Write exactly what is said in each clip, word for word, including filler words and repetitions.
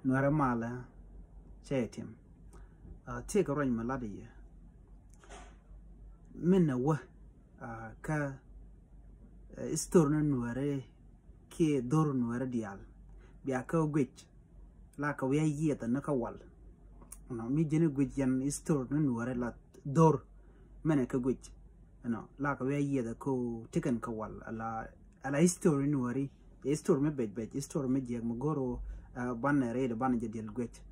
Nuɛrɛ malɛ cɛ tim. Thiek ruɔny mi lat yɛ min na wä kä istor ni nuɛrɛ kiɛ dhor nuɛrɛ dial bia kä guic la ka wiɛ yiɛth ni ka wal. Mi jini guic yɛn istor ni nuɛrɛ la dhor mɛnɛ kä guic la ka wiɛ yiɛth ko tiken ka wal ala history nuɛri. History mi bec bec, history mi jiɛk mi goro banɛ rɛy di banɛ jɛ diɛl guic.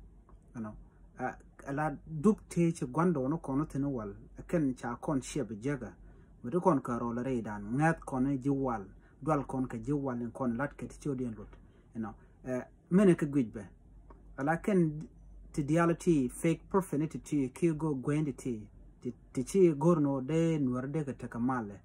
Ala duk tëë ci guandɔ ni kɔn thin wal kɛn ca kɔn ciɛ bi jiɛkä. Mi ti kɔn kɛ rɔl rɛy dan ŋɛth kɔn ji̱ wal, dual kɔn kɛ ji̱ wal in kɔn lat kɛ ti ci odiɛn lut. Mɛnɛ kɛ guic bɛ ala kɛn ti dial ti fake prophet ni ti ti ki go guɛn ti ti ti ci gor no de nuɛr de kɛ tekɛ malɛ.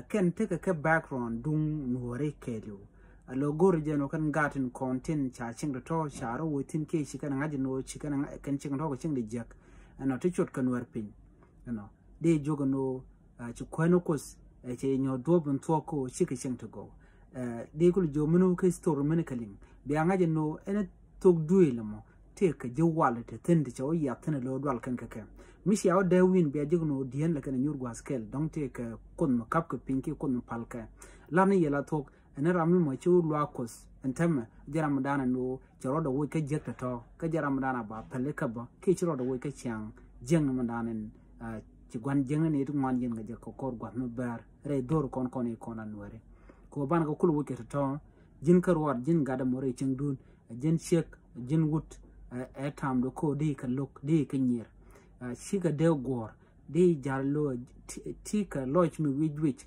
Kɛn tekɛ kɛ background duŋ nuɔri kɛɛliw. A lo gor jɛn wä kɛn gatin kɔn tin ca cieŋ tɔtɔ ca rɔ wä tin kiɛ ci kɛn ŋa̱c ni wä ci kɛn kɛn cieŋ tɔtɔ kɛ cieŋ di jiɛk. Ɛnɔ ti cot kɛ nuɛr piny. Ɛnɔ di jiök ni wä ci kuɛn kuth ci nyɔ duɔp in thuɔk ko ci kɛ cieŋ ti gɔw. Di kul jiök mini wä kɛ story mini kɛ liŋ bia ŋa̱c ni wä ɛn thok duëël mɔ. Tëëkɛ ji̱ wal te thi̱n ti cɛ wä yiath thi̱n lo̱o̱ dual kɛn kɛ kɛ. Mi cia wä dee wi̱n bia ji̱k ni wä di̱e̱n lɛ kɛn nyuur gua̱a̱th kɛl dɔ̱ŋ tëëkɛ kuoth mi kap kɛ piny kiɛ kuoth mi pal kɛ. Lar ni yɛl a thuɔk ɛn ram mi mɔ ci wä luaak kuoth ɛn tɛmɛ ji̱ ram mi da̱a̱n ɛn wä cɛ rɔɔdɛ woc kä jiäk tɔ̱tɔ̱ kä ji̱ ram mi da̱a̱n a ba päl ikä bä kiɛ ci rɔɔdɛ woc kä ciaŋ jiäkni mi da̱a̱n ɛn. Ci gua̱n jiäkni ni ti ŋuan ji̱n kɛ jɛ kɛ kɔr gua̱th mi bäär rɛy dho̱r kɔn kɔn i̱ kɔn a nuɛri. Kɛ wä ban kɛ kul woc kɛ tɔ̱tɔ̱ ji̱n kä ruaat ji̱n gat ɛmɔ rɛy cieŋdun. Ji̱n ciek ji̱n wut ɛ tamdu ko di kɛ lo̱k di kɛ nyier. Cikɛ dee guɔ̱ɔ̱r di ja̱r lo̱ ti kɛ lɔc mi wi̱c wi̱c.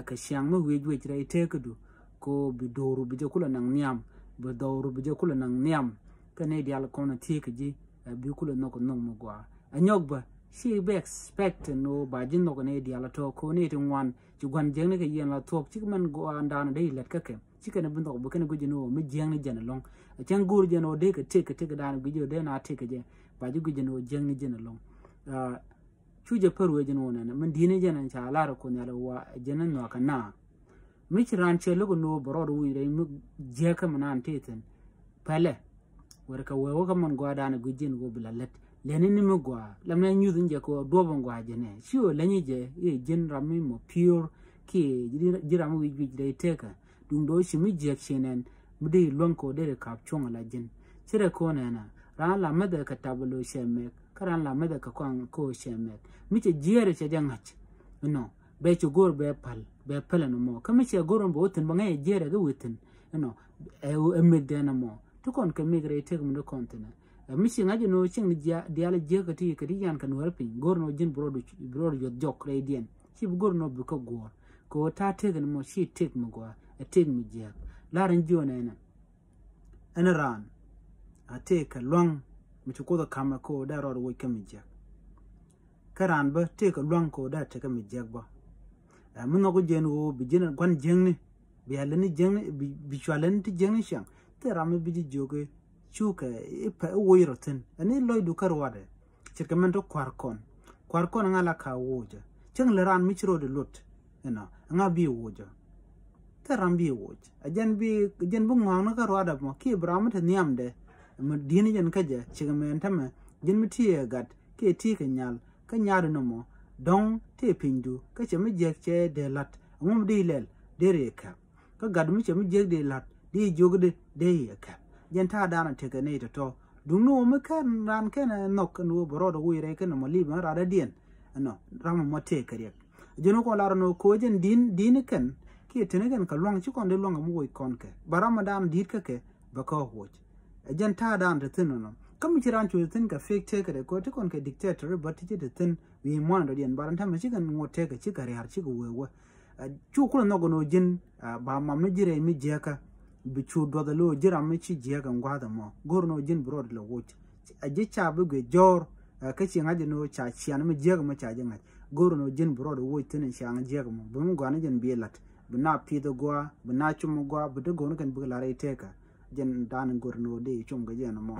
Kɛ ciaŋ mi wi̱c wi̱c rɛy teekädu ko bi do̱ru bi jɛ kulɛ naŋ nhiam bi dhɔru bi jɛ kulɛ naŋ nhiam. Kɛ ni dial kɔn a thieekä ji̱ bi kulɛ nhɔk nhɔk mi gɔaa. Ɛ nyɔk bä ci bi expect ni wä ba ji̱ nhɔk ni dial a tɔ̱ ko ni ti ŋuan ci gua̱n jiäkni kɛ yɛn la thuɔk cik mɛn gɔaa da̱a̱n dee ilɛt kä kɛ. Ci kɛn bi nhɔk bi kɛn guic ni wä mi jiäkni jɛn ɛlɔ̱ŋ. Ɛ cäŋ go̱o̱r jɛn wä dee kɛ tëk kɛ tëk da̱a̱n guic wä dee na tëk kɛ jɛ ba ji̱ guic ni wä jiäkni jɛn ɛlɔ̱ŋ. Cu jɛ pär wee jɛn wä nɛn min di̱i̱ni jɛn ɛn ca lar kun yal wa jɛn ɛn nhɔak kɛ na. Mi ci raan cɛ lo̱k ni wä bɛ rɔɔd wi̱i̱ rɛy mi jiäkä mi naan ti thi̱n. Pɛlɛ wɛr kɛ wee wä kä min gɔaa da̱a̱n guic jɛn wä bi la lät lɛni ni mi gɔaa la mɛ nyuth in jɛ kɛ wä duɔp in gɔaa jɛn ɛ ci wä lɛnyi jɛ i̱ ji̱n ram mi mɔ pure kiɛ ji̱ ram mi wi̱c wi̱c rɛy tekä. Duŋ do̱ ci mi jiäk ci nɛn mi dee luäŋ kɛ wä dee ri kap cuɔ̱ŋ ala ji̱n. Ci rɛ kɔn ɛn a raan la mɛthɛ kɛ tap lo cɛ mɛk kä raan la mɛthɛ kɛ kɔaŋ kɛ wä cɛ mɛk mi cɛ jiɛɛrɛ cɛ jɛ ŋa̱c. Inɔ bɛ ci go̱r bɛ pal bɛ pal ɛn mɔ kä mi cɛ go̱r ɛn bɛ wä thi̱n bɛ ŋa̱c ɛ jiɛɛrɛ kɛ wä thi̱n. Inɔ ɛ mɛk dɛn ɛmɔ ti kɔn kɛ mɛk rɛy tëk mi di kɔn thi̱n. Ɛ mi ci ŋa̱c ɛn wä cieŋ ni diaal jiäk kä ti kä ti yan kɛ nuɔ̱ɔ̱rä piny go̱r ɛn wä ji̱n bi rɔɔd yuɔth jɔk rɛy diɛn. Ci bi go̱r ɛn wä bi kä guɔ̱ɔ̱r kɛ wä ta̱a̱ tëk ɛn mɔ ci tëk mi gɔaa ɛ tëk mi jiäk. Lar ɛn jiɔn ɛnɛ ɛn raan a tëëkɛ lua̱ŋ mi ci kuoth ɛ ka̱mɛ ko dee rɔɔd woc kä mi jiäk. Kä raan bä tëëkɛ lua̱ŋ ko dee tekä mi jiäk bä. Ɛ mi nhɔk jiɛn ɣöö bi jiɛn gua̱n jiäkni bi a leni jiäkni bi cua leni ti jiäkni ciaŋ. Thil ram mi bi ji̱ jiök i̱ cukɛ i̱ pɛ i̱ woc rɔ thi̱n ɛn i̱ lɔcdu kä ruaadɛ. Ce̱tkɛ mɛn ti kua̱r kɔn kua̱r kɔn ŋa la ka woocä. Cäŋ lɛ raan mi ci ro̱o̱di luɔt. Inɔ ŋa bi woocä. Thil ram bi woc a jɛn bi jɛn bi ŋɔaŋni kä ruaadɛ mɔ kiɛ bi ram mi te nhiamdɛ. Mɛ di̱n jɛn kä jɛ cikɛ mɛn tämɛ jɛn mi ti ɛ gat kiɛ ti kɛ nyal kä nyaadu ni mɔ. Dɔ̱ŋ ti pinydu kä cɛ mi jiɛk cɛ dee la̱t ɛŋu mi di lɛl dee rɛ kɛp. Kä gat mi cɛ mi jiäk dee la̱t dee jiök di dee yɛ kɛp. Jɛn ta̱a̱ daanɔ tekɛ nɛy tɔ̱tɔ̱. Duŋni wä mi kɛn raan kɛn ɛ nhɔk kɛn wä bɛ rɔɔdɛ woc rɛy kɛn ɛ mɔ li̱i̱p ɛn raadä diɛn. Ɛnɔ ram ɛmɔ tëëk kɛ riɛk. Ji̱n wä kɔn lar ɛn wä ko̱o̱c ɛn di̱n di̱n kɛn kiɛ teni kɛn kɛ lua̱ŋ ci kɔn dee lua̱ŋ kɛ mi woc kɔn kɛ bɛ ram ɛ daanɔ di̱t kä kɛ bɛ kä woc. Ɛ jɛn ta̱a̱ daanɔ te thi̱n ɛnɔ kä mi ci raan cuɔ te thi̱n kɛ fake tëëk kɛ dɛ ko̱o̱c ti kɔn kɛ dictator bä ti ci te thi̱n wi̱i̱ muɔ̱ɔ̱n dɔ̱diɛn bar ɛn tämɛ ci kɛn ŋuɔ̱t tëëk kɛ ci kɛ ria̱r ci kɛ wee wä. Cu kulɛ nhɔk ɛn ɣöö ji̱n ba mam ni ji̱ rɛy mi jiäkä bi cu duɔth ɛ lo̱o̱ ji̱ ram mi ci jiäkä ɛn gua̱a̱th ɛmɔ. Go̱o̱r ɛn ɣöö ji̱n bi rɔɔd lɛ woc. Ɛ ji̱ ca bi guic jɔ̱ɔ̱r kä ci ŋa̱c ɛn ɣöö ca cian mi jiäkä mi ca ji̱ ŋa̱c. Go̱o̱r ɛn ɣöö ji̱n bi rɔɔd woc thi̱n ɛn ciaŋ jiäkä mɔ bi mi gɔaa ni ji̱n bi lat bi na pi̱th ɛ gɔaa bi na cum ɛ gɔaa bi dee go̱o̱r ni kɛn bikɛ lar rɛy tëëkä. Ji̱n da̱a̱n go̱o̱r ɛn ɣöö dee cum kɛ ji̱ ɛn ɛmɔ.